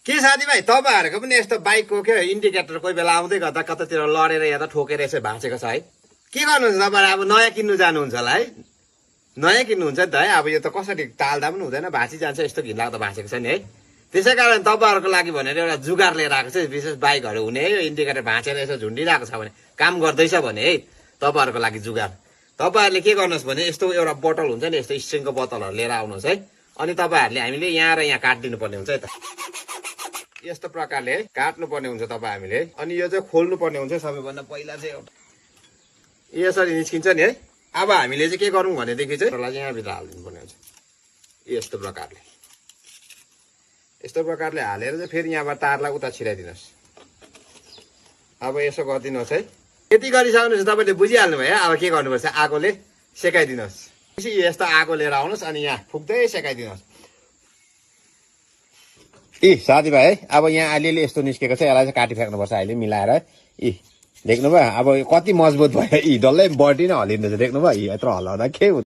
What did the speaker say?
के साथीभाइ तपाईँहरूको पनि यस्तो बाइकको के इन्डिकेटर कोही बेला आउँदै गर्दा कतातिर लडेर या त ठोकेर यसो भाँचेको छ है के गर्नुहुन्छ तपाईँहरू अब नयाँ किन्नु जानुहुन्छ होला है नयाँ किन्नुहुन्छ नि त है अब यो त कसरी टाल्दा पनि हुँदैन भाँची जान्छ यस्तो घिनलाग्दो भाँचेको छ नि है त्यसै कारण तपाईँहरूको लागि भनेर एउटा जुगार लिएर आएको छ विशेष बाइकहरू हुने है यो इन्डिकेटर भाँचेर यसो झुन्डिरहेको छ भने काम गर्दैछ भने है तपाईँहरूको लागि जुगार तपाईँहरूले के गर्नुहोस् भने यस्तो एउटा बोतल हुन्छ नि यस्तो स्ट्रिङको बोतलहरू लिएर आउनुहोस् है अनि तपाईँहरूले हामीले यहाँ र यहाँ काटिदिनु पर्ने हुन्छ है त यस्तो प्रकारले है काट्नु पर्ने हुन्छ तपाईँ हामीले है अनि यो चाहिँ खोल्नु पर्ने हुन्छ सबैभन्दा पहिला चाहिँ एउटा यसरी निस्किन्छ नि है अब हामीले चाहिँ के गरौँ भनेदेखि चाहिँ यहाँभित्र हालिदिनु पर्ने हुन्छ यस्तो प्रकारले हालेर चाहिँ फेरि यहाँबाट तारलाई उता छिराइदिनुहोस् अब यसो गरिदिनुहोस् है यति गरिसक्नुहोस् तपाईँले बुझिहाल्नु भयो अब के गर्नुपर्छ आगोले सेकाइदिनुहोस् यस्तो आगो लिएर आउनुहोस् अनि यहाँ फुक्दै सेकाइदिनुहोस् साथीभाइ है अब यहाँ अलिअलि यस्तो निस्केको छ यसलाई चाहिँ काटिफ्याँक्नुपर्छ अहिले मिलाएर देख्नुभयो अब कति मजबुत भयो डल्लै बडी नै हल्लिँदैछ देख्नुभयो यत्रो हल्लाउँदा के